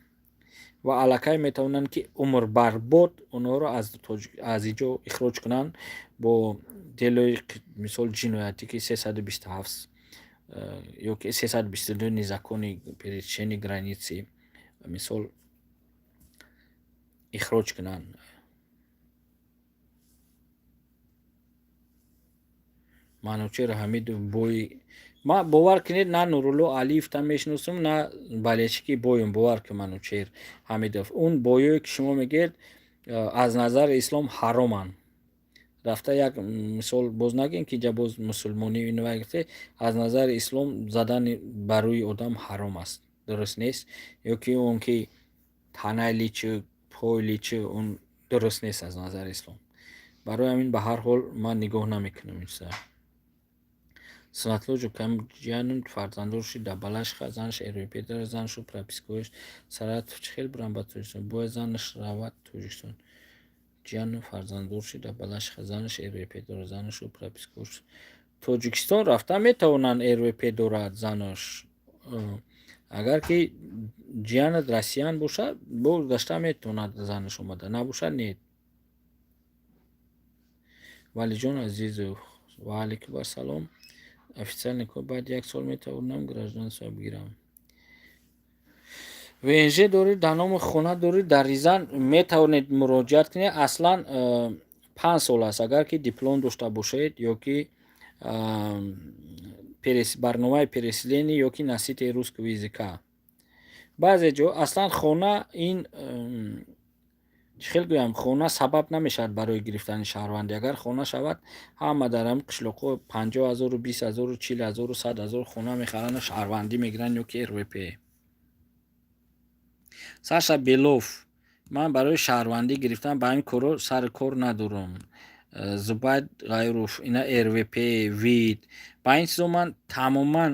ва аллакай метавонанд ки умрбарбод онҳоро аз инҷо ихроҷ кунанд бо делои, мисол, ҷиноятӣ, ки 327 ё ки 322, незаконный пересечение границы, мисол, ихроҷ кунанд. Манучер Ҳамидов бои ма, бовар кунед, на Нурулло Алиевта мешиносам, на болельщики боем. Бовар кун, Манучер Ҳамидов, он боёе, ки шумо мегӯед, аз назари ислом ҳароманд. Рафта як мисол боз нагӯем, ки инҷа боз мусулмонӣ инва, аз назари ислом задани ба рӯи одам ҳаром аст, дуруст нест. Ё ки он ки танаи личу пои личу, он дуруст нест аз назари ислом. Барои ҳамин, ба ҳар ҳол, ман нигоҳ намекунам ин чиза. Сунатулло Ҷукамҷиянов фарзанддор шуд дар Балашиха, занаш РВП дорад, занашу пропискаҳояш Саратов, чӣ хел бурам ба Тоҷикистон? Бояд занаш равад Тоҷикистон. Ҷиянов фарзанддор шуд дар Балашиха, занаш РВП дорад, занашу пропискаҳояш Тоҷикистон рафта метавонанд. РВП дорад занаш. Агар ки ҷиянат россиян бошад, боз гашта метавонад занаш омада, набошад, не. Валиҷон Азизов, ва алайкум ассалом. Официально баъди як сол метавонам гражданство бигирам? ВНЖ доред, дар номи хона доред, дар Рязань метавонед муроҷиат кунед. Аслан 5 сол аст, агар ки диплом дошта бошед ё ки барномаи переселение ё ки носитель русского языка. Баъзе ҷо аслан хона ин, чӣ хел гӯям, хона сабаб намешавад барои гирифтани шаҳрвандӣ. Агар хона шавад, ҳама дар ҳамин қишлоқҳо 50 0-у 20 0-у 40 0-у 100 000 хона мехаранду шаҳрвандӣ мегиранд ё ки РВП. Саша Белов, ман барои шаҳрвандӣ гирифтан ба ҳамин корҳо сари кор надорам. Зубайд Ғайров, ина РВП, вид, ба ин чизо ман тамоман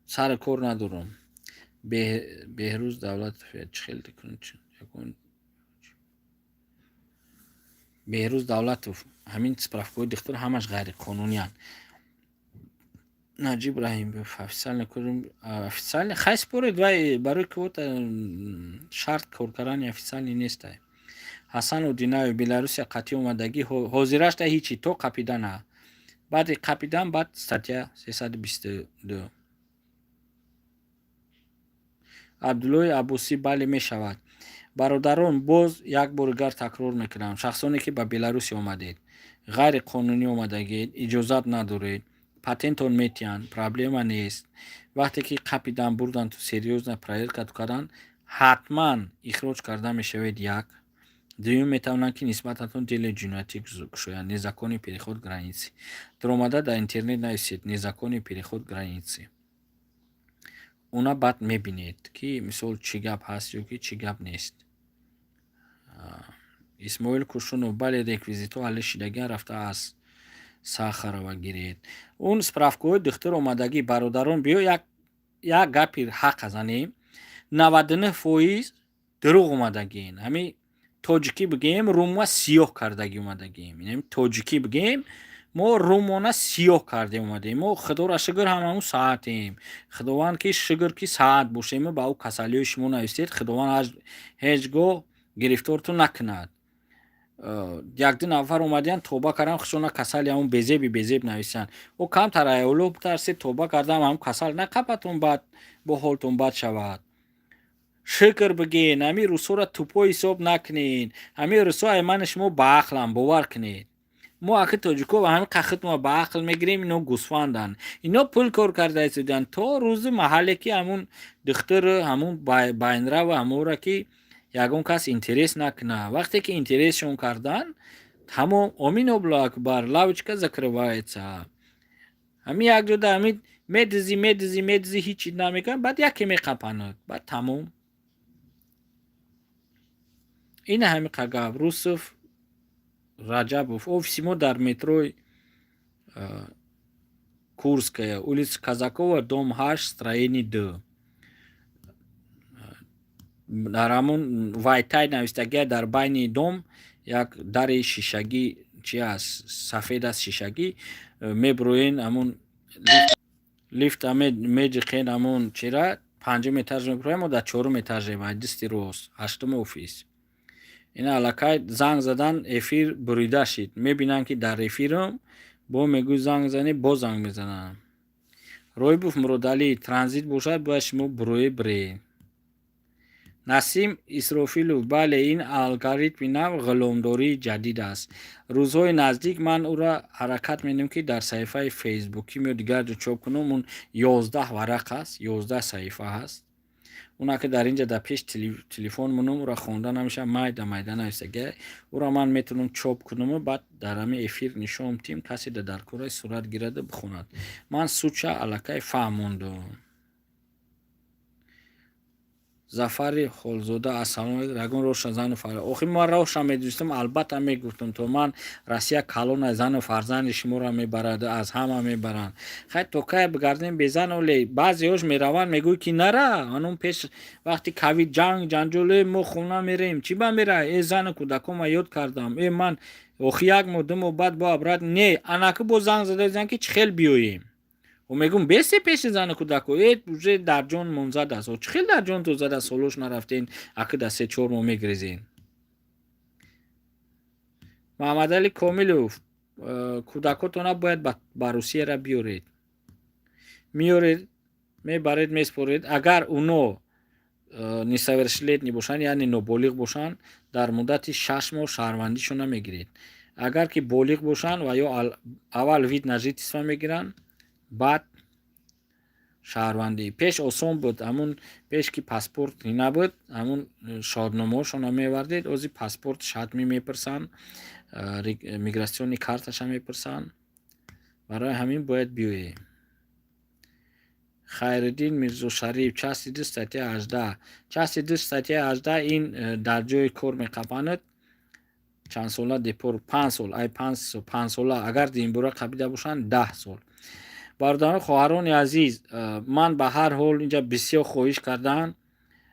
сари кор надорам. Беҳрӯз Давлатов, чӣ хел ягон Беҳрӯз Давлатов, ҳамин справкаҳои духтур ҳамаш ғайриқонуниянд. Наҷиб Раҳимов, официально официально хай според, вай барои квота шарт кор кардани официально нестай. Ҳасан Удинаев, Беларусия қатъӣ омадагӣ ҳозирашта ҳичи то қапидана, баъди қапидан, баъд статья 322. Абдуллои Аббосӣ, бале, мешавад. Бародарон, боз як бори дигар такрор мекунам: шахсоне, ки ба Беларусия омадед, ғайриқонунӣ омадагед, иҷозат надоред, патентон метиҳанд, проблема нест. Вақте ки қапидан, бурдан, ту серьёзно проверка кардан, ҳатман ихроҷ карда мешавед. Як дуюм, метавонанд, ки нисбататон дели ҷиноятӣ кушоянд, незаконный переход границы. Дуромада дар интернет нависед «незаконный переход границы», уна баъд мебинед, ки мисол чӣ гап ҳаст ё ки чӣ гап нест. Исмоил Куршунов, бале, реквизитҳо ҳалли шидагиан, рафта аз Сахарова гиред. Он справкаҳои духтур омадагӣ, бародарон, биё як гапи ҳақа занем: 99% дурӯғ омадагиен. Ҳамин тоҷикӣ бигӯем, рӯма сиёҳ кардагӣ омадагием. Тоҷикӣ бигӯем, мо рӯмона сиёҳ кардем, омадем. Мо, худоро шукр, ҳамамун саатем. Худованд ки шукр, ки саат бошем. Ба ӯ касалиҳои шумо нависед, Худованд ҳеҷ гоҳ гирифтортон накунад. Якду нафар омадиян, тоба кардам, хушона касали ҳамун безеби безеб нависанд. Ӯ камтар аёло битарсед, тоба кардам, ҳамун касал нақапатон, бад бо ҳолтон бад шавад. Шукр бигӯен, ҳамин рӯсҳоро тупой ҳисоб накунед. Ҳамин рӯсҳо ай мани шумо баақланд, бовар кунед. Мо аки тоҷико ва ҳамин қахитмо ба ақл мегирем, ино гӯсфанданд. Ино пул кор карда истодианд то рӯзи маҳалле, ки ҳамун духтуру ҳамун байнраву ҳамонро ки ягон кас интерес накунад. Вақте ки интересшон кардан, тамом, омин, Аллоҳу акбар, лавочка закрывается. Ҳамин як ҷода ҳамин медизӣ, медизӣ, медизӣ, ҳеҷ намекунад, баъд яке меқапанад, баъд тамом. Ина ҳамин гап. Русов Раҷабов, офиси мо дар метрои Курская, улица Казакова, дом 8, строение 2. Дар ҳамон вайтай навистагия, дар байни дом як дари шишагӣ чи аст, сафед аст, шишагӣ. Мебуроен, ҳамун лифта меҷиқен, ҳамун чира, панҷум этаж мебуроем, мо дар чорум этажем, ай дасти рост, ҳаштум офис. Ина аллакай занг задан, эфир бурида шид. Мебинам, ки дар эфирам, бо мегӯй занг занӣ, боз занг мезанам. Роибов Муродалӣ, транзит бошад, бояд шумо буроед, биред. Насим Исрофилов, бале, ин алгоритми нав ғуломдории ҷадид аст. Рӯзҳои наздик ман ӯро ҳаракат менамоям, ки дар саҳифаи фейсбуким ё дигар ҷо чоп кунам. Он 11 варақ аст, 11 саҳифа ҳаст. Уна ки дар инҷа дар пеш телефон монам, ӯро хонда намешавад, майда майда нависагия. Ӯро ман метавонам чоп кунаму баъд дар ҳамин эфир нишон диҳем, касе дар кораи сурат гираду бихонад. Ман суча аллакай фаҳмондум. Зафари Холзода, ассалому алайкум. Ягон роша зану фарзанд? Охи ман роша медонистам, албатта мегуфтам. То ман Россия калона, зану фарзанди шуморо мебарад, аз ҳама мебаранд. Хай, то кай бигардем безан? Оле баъзеҳош мераванд, мегӯй ки нара. Анун пеш вақти ковид ҷанг ҷанҷол, э мо хона мерем. Чӣ ба мера? Э, зану кӯдакома ёд кардам. Э, ман охи як моҳ, 2 моҳ баъд бо обрат не, анаки боз занг зада, ки чӣ хел биёем? Мегӯм, бесе пеши зану кӯдако, э, уже дар ҷон монзад аст. Чӣ хел дар ҷон ту зада, солош нарафтен, аки дар 3-4 моҳ мегирезен. Маҳаммадалӣ Комилов, кӯдакотона бояд ба Русияра биёред. Меёред, мебаред, меспоред. Агар уно несовершеннолетний бошанд, яъне ноболиғ бошанд, дар муддати 6 моҳ шаҳрвандишона мегиред. Агар ки болиғ бошанд, ва ё аввал вид на жительство мегиранд, баъд шаҳрвандӣ. Пеш осон буд, ҳамун пеш ки паспорт набуд, ҳамун шодномаҳошонро мевардед. Ози паспорт шатмӣ мепурсанд, миграционный карташа мепурсанд. Барои ҳамин бояд биёем. Хайриддин Мирзошариф, части 2 статья 18. Части 2 статья 18, ин дар ҷои кор меқапанад. Чанд сола депорт? 5 сол, ай 5 сола, агар динбура қабида бошанд, 10 сол. Бародарону хоҳарони азиз, ман ба ҳар ҳол инҷа бисёр хоҳиш кардам.